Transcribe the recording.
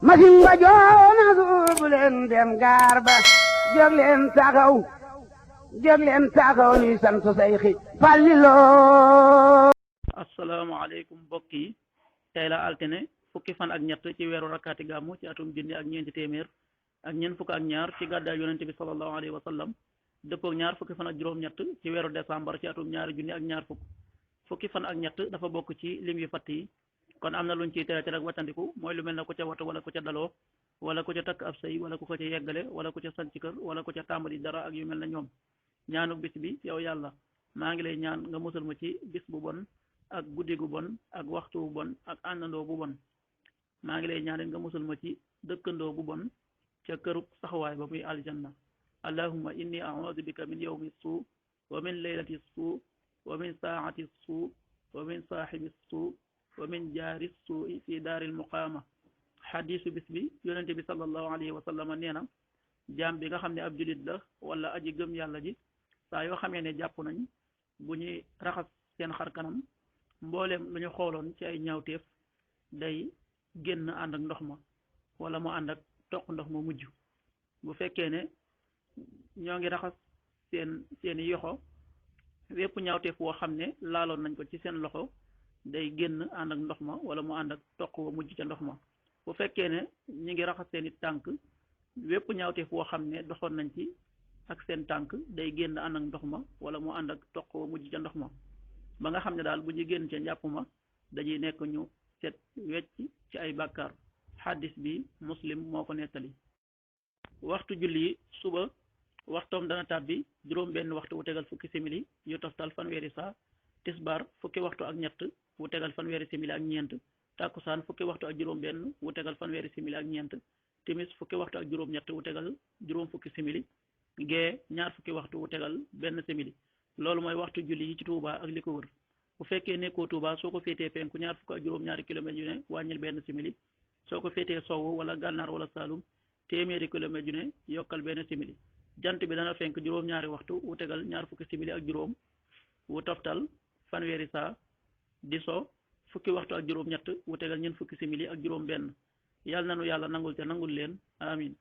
masin ba joona suubu leen dem gaar ba jóg leen taxaw nuy sant Seyxi Fàllilu. asalaamaaleykum mbokk yi tey la altine fukki fan ak ñett ci weeru rakkaati gàmmu ci atum junni ak ñeenti téeméer ak ñeent fukk ak ñaar ci gàddaay yonente bi sallallahu alayhi wa sallam dëppook ñaar fukki fan ak juróom-ñett ci weeru décembre ci atum ñaari junni ak ñaar fukki fan ak ñett dafa bokk ci lim yu fatt yi kon am na luñ ciy tere rek wattandiku mooy lu mel ne ku ca watu wala ku ca daloo wala ku ca takk ab sëy wala ku ko ca yeggale wala ku ca sanc kër wala ku ca tàmbali dara ak yu mel na ñoom ñaanu bis bi yow yàlla maa ngi lay ñaan nga musal ma ci bis bu bon ak guddi gu bon ak waxtu bu bon ak àndandoo bu bon maa ngi lay ñaan nga musal ma ci dëkkandoo bu bon ca këru saxawaay ba muy aljanna allahumma inni a'udhu bika min yawmi suu wa min laylati suu wa min saa'ati suu wa min saahibi suu wa min jaari suu'i fi daaril muqaama xadiisu bis bi yonente bi sallallahu alayhi wa sallam nee na jaam bi nga xam ne ab julit la wala aji gëm yàlla ji saa yoo xamee ne jàpp nañ bu ñuy raxas seen xar kanam mbooleem lu ñu xooloon ci ay ñaawteef day génn ànd ak ndox ma wala mu ànd ak toq ndox ma mujj bu fekkee ne ñoo ngi raxas seeni yoxo wépp ñaawteef woo xam ne laaloon nañ ko ci seen loxo day génn ànd ak ndox ma wala mu ànd ak toq wa mujj ca ndox ma bu fekkee ne ñi ngi raxas seeni tànk wépp ñaawteef woo xam ne doxoon nañ ci ak seen tànk day génn ànd ak ndox ma wala mu ànd ak toq wa mujj ca ndox ma ba nga xam ne daal bu ñu génn ca njàpp ma dañuy nekk ñu set wecc ci ay bàkkaar xaddis bi muslim moo ko nettali. waxtu julli suba waxtoom dana tàbbi juróom benn waxtu wu tegal fukki simili yu toftal fanweeri saa tisbaar fukki waxtu ak ñett wu tegal fanweeri simili ak ñeent tàkkusaan fukki waxtu ak juróom benn wu tegal fanweeri simili ak ñeent timis fukki waxtu ak juróom ñett wu tegal juróom fukki simili gee ñaar fukki waxtu wu tegal benn simili loolu mooy waxtu julli yi ci Touba ak li ko wër bu fekkee nekkoo Touba soo ko féetee penku ñaar fukk ak juróom ñaari kilomètres yu ne wàññil benn simili soo ko féetee sowwu wala gànnaar wala saalum téeméeri kilomètres yu ne yokkal benn simili jant bi dana fenk juróom-ñaari waxtu wu tegal ñaar fukki simili ak juróom wu toftal fanweeri saa di so fukki waxtu ak juróom ñett wu tegal ñeent fukki simili ak juróom benn yàlla nanu yàlla nangul te nangul leen amin